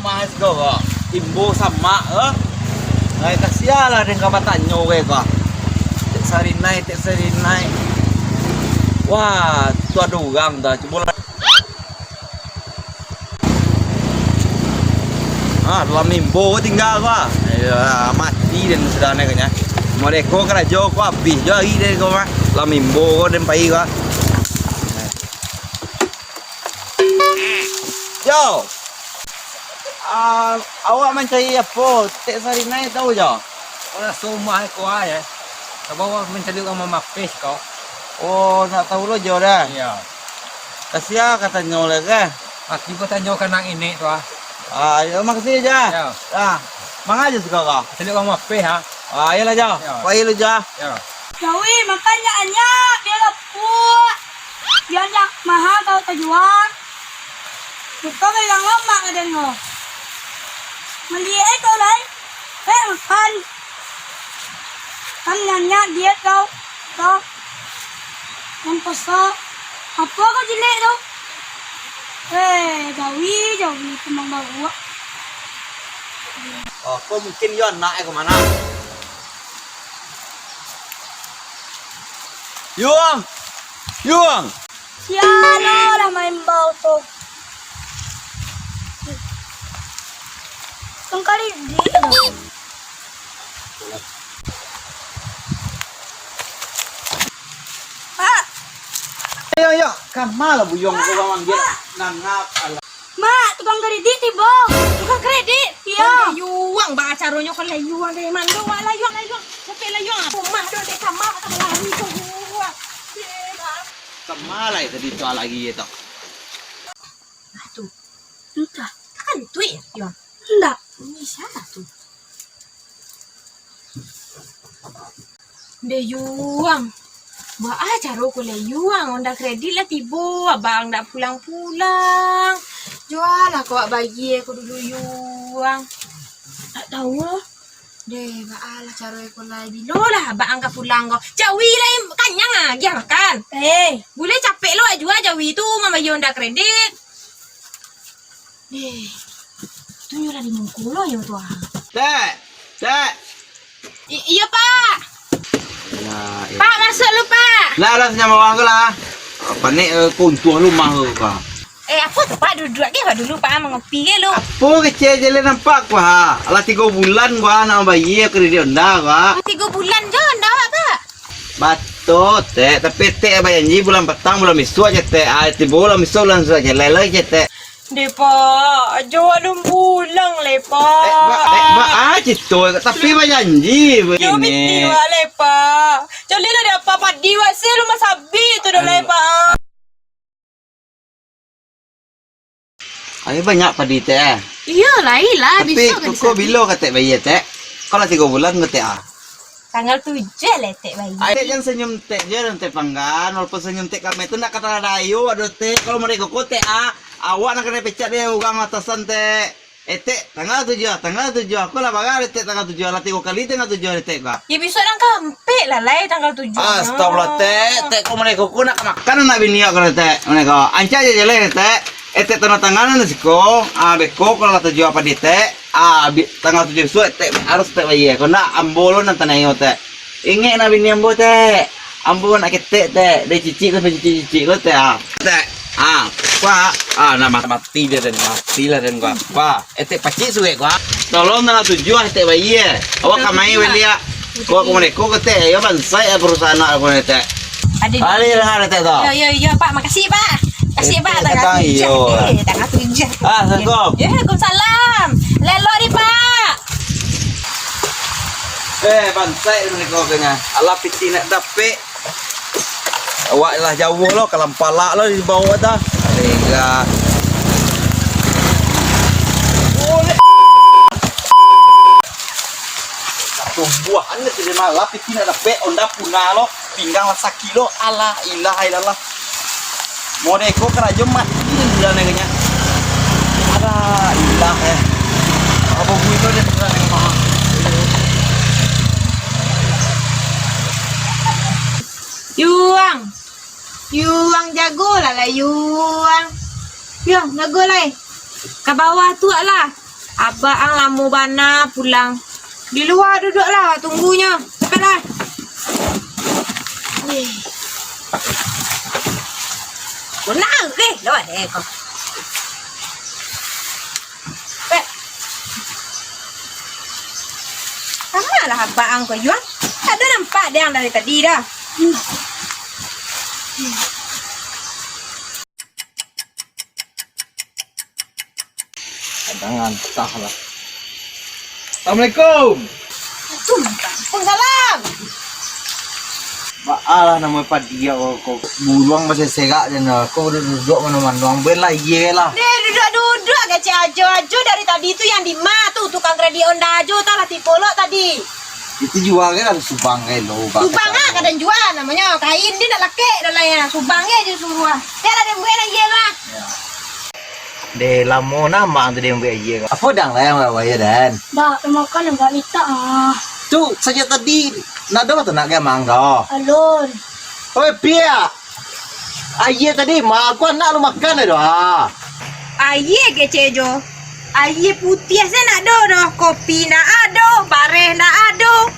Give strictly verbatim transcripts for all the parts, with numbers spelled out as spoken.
Mas ko, ko. Imbo samak, ko. Ai, kasian lah den ka batanyo, ko, ko. Tek Sarinai, Tek Sarinai. Wah, tu ado urang tu. Cubo lah. Ah, dalam limbo ko tingga ko, ah. Ayo, mati den sudah ne ko nya. Modeko karajo ko abih jo ari den ko mah. Dalam limbo ko den pai ko. Yo. Ah, awak mancari apo? Tek Sarinai tau jo? Urang sumah ko ai, eh. Ka bawa mancari urang mamapeh ko. Oh, nak tau lo jo dah. Iyo. Kasia katanyo lah, kan? Mati ko tanyo ka nan inek tu, ah. Ah, yo, makasih, Jo. Yo. Ah, manga jo siko ko? Cari urang mapeh, ah. Ah, iyolah, Jo. Yo. Pai lu, Jo. Yo. Jawi, makan nyo anyak, bia lapuak. Bia nyo maha kalau tajua. Buka pegang lamak ka den ko. Maliek ai kau lai. Eh, makan. Kan nyo anyak diet kau. Kau. Nan poso. Apo kau cilik tu? Eh, Jawi, Jawi, kambang baruak. Oh, ko mungkin yo anak eh ka mano? Yuang! Yuang! Sia lo lah main bau tu. Tungkali di. Mak. Yo, yo, kama lah buyuang ko manggil. Nangap, alah. Mak, tukang kredit tibo. Tukang kredit? Iyo. Layuang, baa caronyo ko layuang dari mando, wak layuang, layuang. Capek layuang. Rumah do dek kama, tak lari ko buang. Kama lah tadi tu lagi ye tu. Nah, tu. Entah. Takkan tu ye, yo. Ndak. Ini siapa tu? Deh Yuang, baa caro ko lai Yuang, onda kredit lah tibo, abang dak pulang-pulang. Jualah ko wak bayie ko dulu Yuang. Tak tahu lah. Deh, baa lah caro ko lai, bilo lah abang ka pulang ko. Jawi lai kanyang ah, agiah makan. Eh, buleh capek lo wak jua jawi tu mambayie onda kredit. Deh, tu nyo lah di muko lo nyo tu ah. Tek, Tek. I-, iyo, Pak. Nah, iyo. Pak, masuk lu, Pak. Lah, lah, senyum awak ko lah. Panek, eh, keuntungan rumah ko, Pak. Eh, apo tu, Pak? Duduak ke, Pak, dulu, Pak, mangopi ke lu? Apo kecek je lah nampak ko, ha? Alah tigo bulan ko, ha, nak mambayie kredit onda ko, ha. Tigo bulan jo onda awak, Pak? Batua, Tek. Tapi Tek bajanji bulan patang, bulan bisuak je, Tek. Ah, tibo bulan bisuak, bulan bisuak je, lai, lai je, Tek. Deh, Pak, jo alun pulang lai, Pak. Eh, ba, eh, ba, ah, cito, tapi bajanji. Yo, begini. Biti wak lai, Pak. Caliak lah dek Apak padi wak se, lu masabi tu dah lai, Pak. Ayo banyak padi, Tek, eh. Iyo, lai lah, tapi bisa ko, ko bisa. Bilo ka Tek bayie, Tek? Kalau tigo bulan ko, Tek, ah. Tanggal tujuah lah Tek bayie. Ai, Tek, jan senyum Tek je, dan Tek panggan. Walaupun senyum Tek kami tu ndak ka taradayo, aduh, Tek. Kalau mereka ko, Tek, ah, awak nak kena pecat deh urang atasan, Tek. Eh, Tek, tanggal tujuah, tanggal tujuah. Aku lah bagah deh, Tek, tanggal tujuah. Lah tigo kali tanggal tujuah deh, Tek, bah. Ya, bisuak nan kaampek lah, lai, tanggal tujuah. Astagfirullah, Tek. Tek, kau mereka ko nak makan anak bini aku deh, Tek. Mereka. Ancak je jelek, Tek. Eh, Tek, tanda tangan ni siko. Ah, beko kalau lah tujuah padi, Tek. Ah, bi-, tanggal tujuah bisuak, Tek, harus Tek bayie. Kau ndak, ambo lo nan tanayo, Tek. Ingek nak bini ambo, Tek. Ambo nak ketek, Tek. Dari cicik sampai cicik-cicik lo, Tek, ah. Tek. Ah, Pak. Ah, nah, mat-, mati dia, den. Mati lah, den, gua. Pak. Eh, Tek, pacik suek, gua. Tolong tanggal tujuah, Tek, bayie. Awak ka main baliak. Kau aku mereka ke, Tek? Ya, bansaik ya perusahaan aku ni, Tek. Ada. Alih lah, Tek, tu. Yo, yo, yo, Pak. Makasih, Pak. Makasih, Pak. Tek, tanggal tujuah. Eh, tanggal tujuah. Ah, assalamualaikum. Yo, waalaikumsalam. Lelok ni, Pak. Eh, bansaik ni kau kena. Alah, piti nak dapek. Awak lah jauah lo, kalam palak lo di bawah tu. Alah. Tumbuah ane tidak malah, piti nak dapek, onda punah lo, pinggang lah sakit lo. Alah, ilah, ilah. Modeko karajo mati dia nengoknya. Alah, ilah, eh. Apa bunyi tu dia tengah nengok. Yuang. Yuang, jago lah, lah, Yuang. Yuang, jago lah, eh. Ka bawah tu lah. Abah ang lamo bana pulang. Di lua duduaklah, tunggunyo. Cepetlah. Wih. Kona, eh, lewat deh kau. Pet. Kamalah abah ang ko, Yuang? Tak ada nampak dia dari tadi dah. Kadang antah lah. Assalamualaikum. Waalaikumsalam. Baalah namo padi ko, ko buruang baserak-serak jan ko, duduak-duduak mano-mano, ambian lah, iye lah. Deh, duduak-duduak kecek Ajo. Ajo dari tadi tu yang di ma tu, tukang kredit Honda Ajo, tah lah tipo lok tadi. Itu jua kan, subang kan lo, Bang. Subang ah, kadang jua namonyo. Kain dia nak lakek dalam yang subang je, je suruh ah. Biarlah dia buat lah, iye lah. Ya. Deh, lamo nah mak tu dia buat iye. Apa dang lah yang bawa ya, Dan? Dak, makan enggak litak ah. Tu, sajak tadi, nak ada tu nak gamang kau? Alun. Oi, Pia! Aia tadi, ma aku anak lu makan dah doh. Aia kecek jo. Aia putiah se ndak ado doh, kopi ndak ado, bareh ndak ado.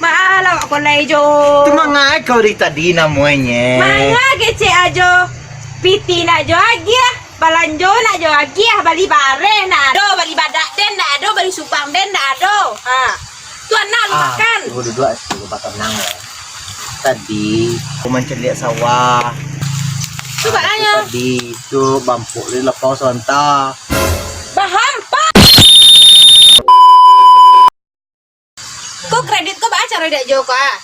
Ma lah awak kolai jo. Tu mangai kau dari tadi namonyo. Manga kecek Ajo. Piti ndak jo agiah, balanjo ndak jo agiah, bali bareh ndak ado, bali badak den ndak ado, bali subang den ndak ado. Ha. Tu anak lu makan. Tunggu duduk, tunggu, batanang lah. Tadi aku mancaliak sawah. Tu bak nyo. Tadi tu bampuk di lapau sabanta. Bahampa. Ko kredit ko baa caro dak jo ko ah?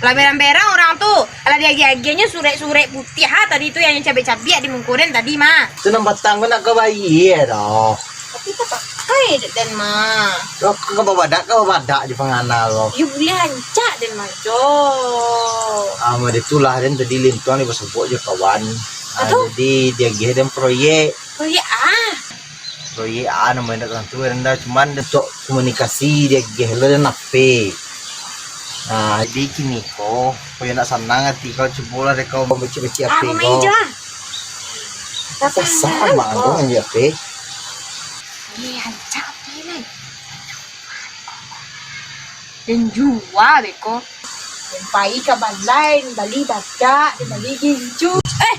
Lah berang-berang urang tu. Alah diagiah-agiahnyo surek-surek putiah ah tadi tu yang cabiak-cabiak di muko den tadi mah. Tu nan batang ko nak ka bayia doh. Tapi tapakai dek den mah. Lo ka babadak, ka babadak jo pangana lo. Yo buliah rancak den mah jo. Ah, mode tu lah den tadi lintuang dibasobok jo kawan. Ah, jadi diagiah den proyek. Proyek ah. Proyek ah, namo indak tantu den dah, cuman untuak komunikasi diagiah lo den H P. Nah, jadi kini ko, koyo nak sanang ati kau, cubolah dek kau bacik-bacik H P kau. Ah, bamain jo ah. Rancak mak anggo ngambil H P. Eh, rancak H P lai. Den jua beko. Den pai ka balai, den bali badak, den bali gincu. Eh,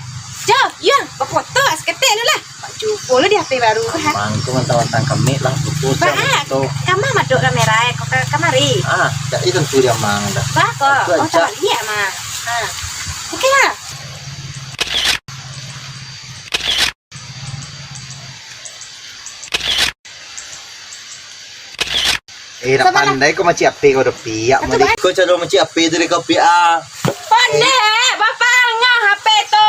Jo, Yuang, bafoto saketek lu lah. Bak cubo lu di H P baru. Amang tu mantang-mantang kamik lah, foto. Ba, ah, kamah madok kamera eh, kau ka-, kamari. Ah, dak itu tu dia amang dah. Ba, kau. Oh, tak lihat, Mang. Ha. Oke lah. Eh, nak pandai kau macik H P kau dah piak. Mandi kau caro macik H P tu dek kau piak ah. Pandai, bapangah H P tu.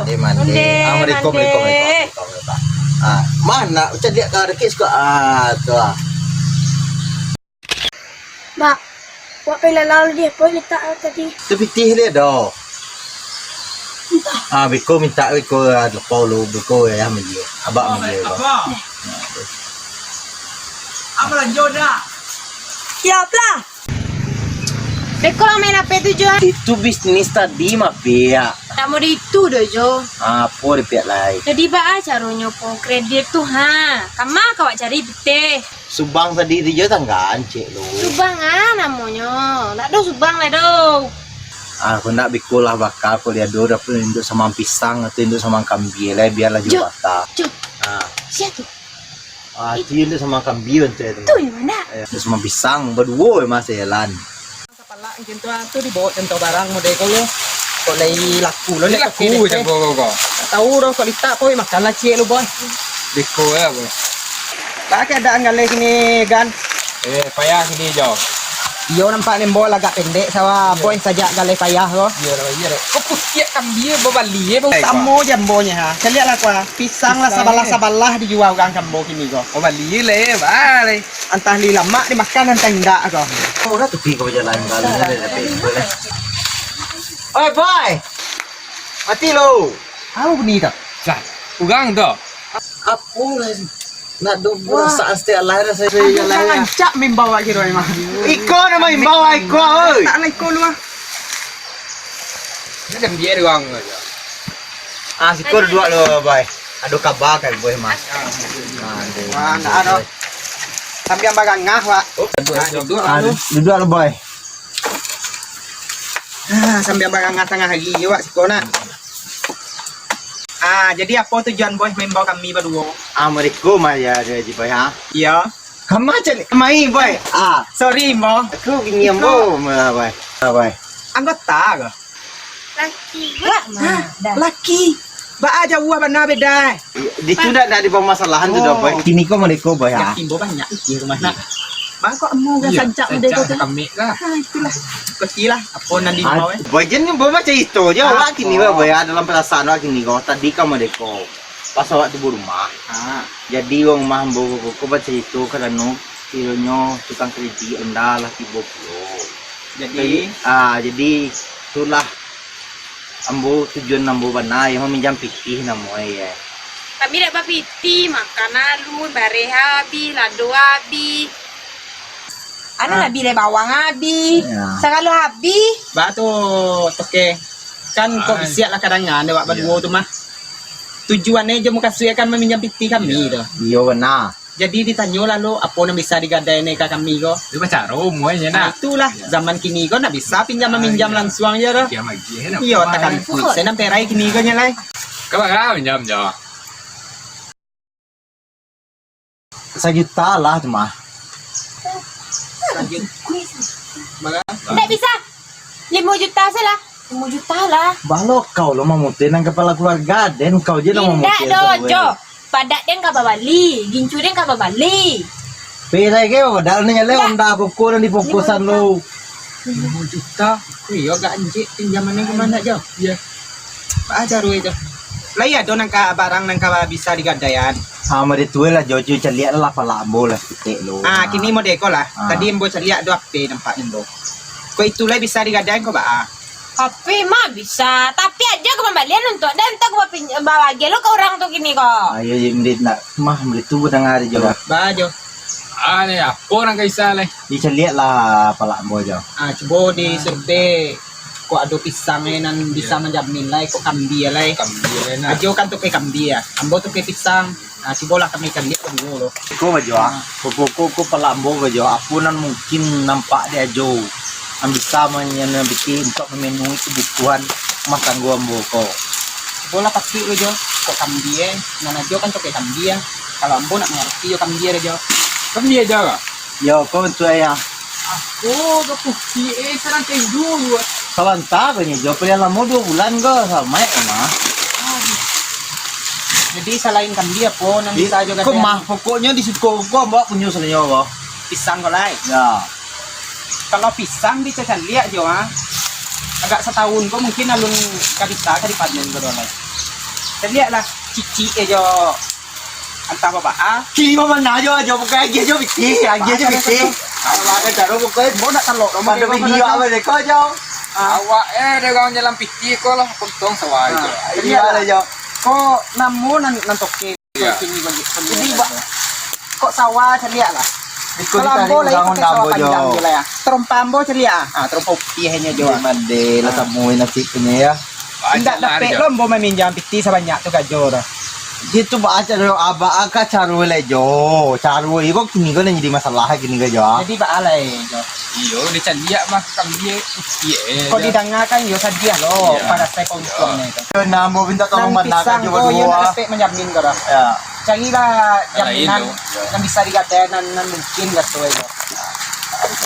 Eh, mandi. Ah, mandi kau, mandi kau, mandi kau, mandi kau. Ah, mana? Macam lihat kau dekik suka. Ah, tu ah. Bak, wak pai lalau di apo letak tadi? Tu pitih dia doh. Ah, biko minta biko, ah, lapau lu, biko ya, mandi. Abak mandi, abak. Apa lanjut dah? Siap lah. Beko lah main H P tu, Jo. Itu bisnis tadi mah, Piak. Tak mau di itu doh, Jo. Apo di Piak lai? Jadi, baa caronyo ko kredit tu, ha? Kama ka wak cari pitih? Subang tadi tu jo tanggaan, cek lu. Subang ah namonyo. Ndak ado subang lai do. Ah, aku ndak biko lah bakal ko dia do, dapek induak samang pisang atau induak samang kambia lai, biarlah jo batang. Jo. Ah. Sia tu? Ah, tu induak samang kambia tu. Tu di mana? Eh, induak samang pisang, baduo mah sajalan. Sapalak macam tu, ah, tu dibawa contoh barang model ko lo. Kok lai laku lo, lai laku macam ko, ko. Tahu doh, kok litak ko, makan lah ciek lo, boy. Beko ya, boy. Baa keadaan galeh kini, Gan? Eh, payah kini, Jo. Iyo, nampak nembol agak pendek, sawa. Iyo. Boy, sajak galeh payah ko. Iyo, dah, iyo, dah. Kok putiak kambia babali, eh, bang? Samo jambonyo, ha. Caliak lah, ko, ha. Pisang lah sabalah-sabalah dijua urang kambo kini ko. Oh, bali lah, eh, bali. Antah li lamak dimakan, antah indak ko. Oh, dah tepi ko bajalan kali ni, dah tepi ko lah. Oi, boy! Mati lo! Apo bunyi tu? Cah, urang tu. Apo lah ni? Nak do perasaan setiap lahir saya jalan. Rancak mimbawa kiro mah. Iko nama mimbawa iko, oi. Tak lah iko lu ah. Ini dah biar urang aja. Ah, siko duduak lo, boy. Ado kaba kan, boy, mah. Ah, ndak ado. Sambiang barangah, Wak. Ah, duduak lah, lu. Duduak lah, boy. Ah, sambiang barangah tangah hari, Wak, siko nak. Ah, jadi apo tujuan boy maimbau kami baduo? Assalamualaikum, ya, Haji boy, ha? Iyo. Kama cari mai, boy? Ah. Sorry, Ambo. Aku bini Ambo, boy. Ah, boy. Anggota ko? Laki. Laki. Baa jauah bana beda. Di tu dak, dak ada permasalahan tu dah, boy. Kini ko merdeka, boy, ha? Yakin, boy, banyak pikir rumah ni. Baa kok amuah sancak merdeka tu? Kami lah. Ha, itulah. Kecil lah. Apo nan di mau, eh? Boy, jan boy macam itu je. Awak kini, boy, boy, dalam perasaan awak kini ko. Tadi ka merdeka. Pas awak tibo rumah. Ha. Jadi, urang rumah ambo ko, ko bacarito karano kironyo tukang kredit onda lah tibo pulo. Jadi? Jadi, ah, jadi itulah ambo, tujuan ambo bana, yo maminjam pitih namo e, yo. Kami dak bapitih, makan alun, bareh abih, lado abih. Anu abih lai, bawang abih, sagalo abih. Baa tu, Toke. Kan kok bisiak lah kadangan dek awak baduo tu mah. Tujuannyo jo mukasuik kan maminjam pitih kami tu. Iyo, bana. Jadi ditanyo lah lo, apo nan bisa digadai ne ka kami ko. Itu bacaro umua nyo nah. Itulah, zaman kini ko nak bisa pinjam maminjam lansuang je tu. Pinjam lagi, eh, nak. Iyo, takan kuik. Saya nan perai kini ko nyo lai. Ka bara minjam jo? Sajuta lah tu mah. Sajuta. Bara? Ndak bisa. Limo juta se lah. Limo juta lah. Baa lo kau lo mamutih nan kapalo kaluarga, den kau je nan mamutih. Indak doh, Jo. Padak den ka babali, gincu den ka babali. Perai ke, padak ni nyalai onda pokok nan di pokosan lo. Limo juta. Iyo, agak anjik pinjaman nan ka ma, Jo? Iyo. Baa caro e tu? Lai ado nan ka, barang nan ka bisa digadaian? Ha, mode tu lah, Jo, Jo, caliak lah palak ambo lah saketek lo. Ah, kini mode ko lah. Ah. Tadi ambo caliak do H P nampak ambo. Ko itu lai bisa digadaian ko baa? H P mah bisa, tapi ajo ka pambalian untuak den, antah ka bapin-, babagi lo ka urang tu kini ko. Ah, iyo, iyo, mode nak mah, mode tu danga, Jo. Baa, Jo? Ah, ni apo nan ka bisa lai? Dicaliak lah palak ambo, Jo. Ah, cubo disurvei. Kok ado pisang e nan bisa manjamin lai, kok kambia lai. Kambia lai nah. Ajo kan toke kambia, ambo toke pisang. Nah, cubolah kami caliak ko dulu lo. Ko bajo, ah. Ko, ko, ko, ko palak ambo bajo, apo nan mungkin nampak di ajo, nan bisa manya-, nan bikin untuak mamenuhi kabutuhan rumah tanggo ambo ko. Cubolah patik bajo, kok kambia, nan ajo kan toke kambia. Kalau ambo nak mangarati jo kambia bajo. Kambia jo lah. Yo, ko bantuak e, yo. Ako, agak puciak, eh, sarang tinju. Sabanta ko nyo, Jo, paliang lamo duo bulan ko, samaik ko mah. Jadi, salain kambia, apo nan bisa jo ko gadai? Mah, pokoknyo di siko ko, ambo punyo salanyo ko. Pisang ko lai? Ya. Kalau pisang, bisa caliak jo, ah. Agak satahun ko, mungkin alun ka bisa ka dipanen ko doh lai. Caliak lah, cicik e jo. Antah babaa. Kini mah mana jo, jo bukan agiah jo pitih, agiah jo pitih. Kalau ada caro bukan. Mau nak talok, mau ada video apa deh kau jo. Awak eh dagang jalan pitih ko lah, untung sawah jo. Iya lah jo. Ko namo nan, nan toke. Iya. Kini bagi. Jadi, ba-, kok sawah caliak lah. Kalau ambo lai pakai sawah panjang je lah ya. Terompa ambo caliak ah. Ah, terompa upiahnyo jo. Mande lah samui nasib punyo ya. Indak dapek lo ambo maminjam pitih sabanyak tu ka jo doh. Itu baa caro, baa ka caro lai jo. Caro iko kini ko nan jadi masalah kini ko jo. Jadi baa lai jo. Iyo, dicaliak mah kambia upiah e. Kok didangakan yo sadiah lo, iyo. Pada saya kok untuangnyo itu. Yo, nah, ambo minta tolong bana ka jo baduo. Nan pisang ko yo ndak dapek manjamin ko doh. Ya. Carilah jaminan nan bisa digadai nan, nan mungkin kato e jo.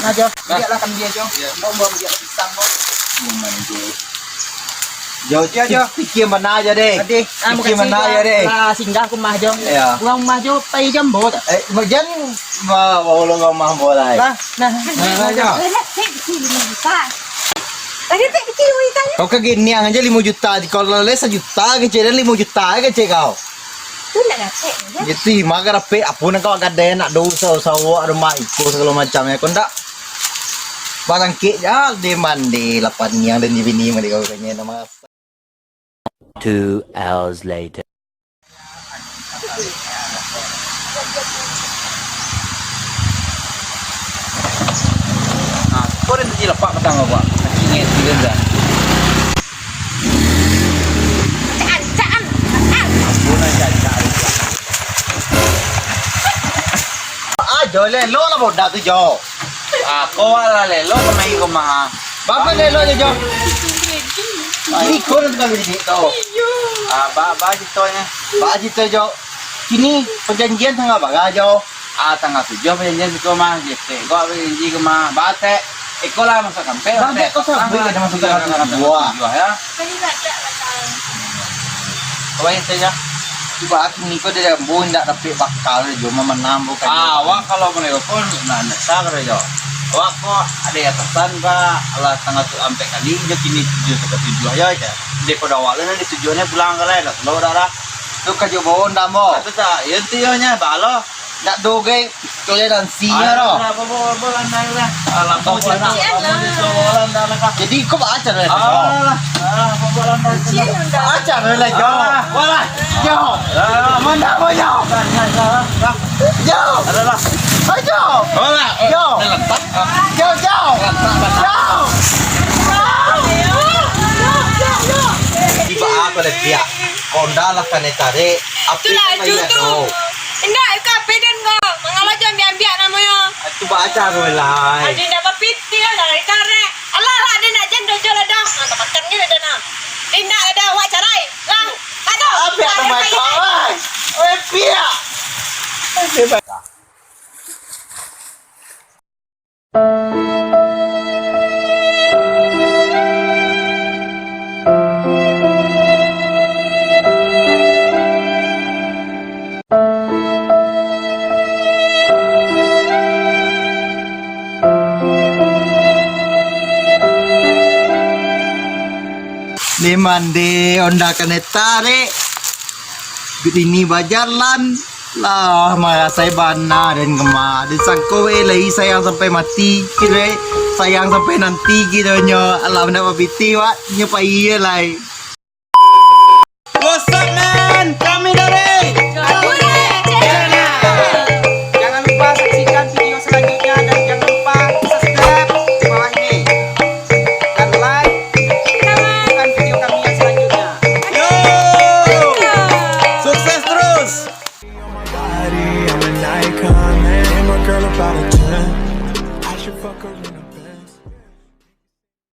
Nah jo, biaklah kambia jo. Ambo, ambo biak pisang ko. Cuman tu. Jo, jo, jo. Pikia bana aja deh. Adeh, ah, pikia bana aja deh. Lah, singgah ka rumah jo. Iya. Urang rumah jo, pai jo ambo tak? Eh, jan ba-, bawa lo ka rumah ambo lai. Lah, nah, nah, jo. Tadi tak pikir wanita ni. Kau kaginiang aja limo juta, kalau lai sajuta kecek dan limo juta kecek kau. Tu nak ngecek je. Itu mah ka dapek, apo nan kau gadai nak do usaho-usaho, ado mak iko sagalo macam e, kau ndak. Barangkek ja, de mande lapan niang dan di bini mande kau kanye nama. Two hours later. Nah, kau dah tadi lapak patang apa? Ingat, ingat dah. Ancaan, ancaan. Ampun, ancaan. Ah, jo, Lelo lah boda tu, Jo. Ah, ko lah lelo ka main rumah. Bagus lelo je, Jo. Ini ko nan tangah jadi tu. Ah, ba, ba citonyo. Ba cito, Jo. Kini perjanjian tangah bara, Jo? Ah, tangah tujuah perjanjian siko mah. Jetek ko bajanji ko mah. Batek. Iko lah masuk kampek. Batek ko sampai kada masuk tangah tujuah, ya. Tadi batek lah, Kang. Apa yang saya? Cubo kini ko dari ambo indak dapek bakal, Jo, mamanam bukan. Ah, awak kalau mulai pun, nah, nak sah, Jo. Awak ko ado atasan, Pak. Alah, tangah tu ampek kali, jo kini tujuah ka tujuah, yo, ja. Dek ko dawak lah, di tujuahnyo pulang ka lai, lah, lo dah, dah. Tu kajo bawon dah, Mo. Tu tak, yo, tu yo nya, balo. Nak do, gai. Kalian dan sinya, dah. Apa, apa, apa, landai lah. Alah, kau nak. Jadi, kau baca lah, Jo. Alah, alah, apa, apa, landai. Baca lah, Jo. Alah. Walah, Jo. Alah. Mana apa, Jo? Alah. Jo. Alah. Ayo, Jo. Walah. Jo. Alah. Jo, Jo. Jo. Tiba apa lagi dia? Honda lah kanai tarik. Api. Itulah, kan Ju, tu. Indak, itu api den ko. Mangalo jo ambiak-ambiak namonyo. Itu baca ko lah. Ado indak bapitih lah, kanai tarik. Alah, lah, ado nak jan dojo lah dah. Nah, tapakan ke dah, nah. Indak lah dah, awak carai. Lah, aduh. Api ada mai kau, ai. Oi, piak. Di mandi onda kanai tarik. Bini bajalan. Lah, marasai bana den kama. Disangko, eh, lai sayang sampai mati, kiro, eh, sayang sampai nanti, kironyo. Alah, ndak bapitih, wak. Nyo pai, eh, lai. What's up, man? Kami dari Gapura Channel. Jangan lupa saksikan video selanjutnya dan jangan lupa subscribe di bawah ini. Dan like, nantikan video kami yang selanjutnya. Yo! Sukses terus! On my body, I'm an icon, and my girl about a ten.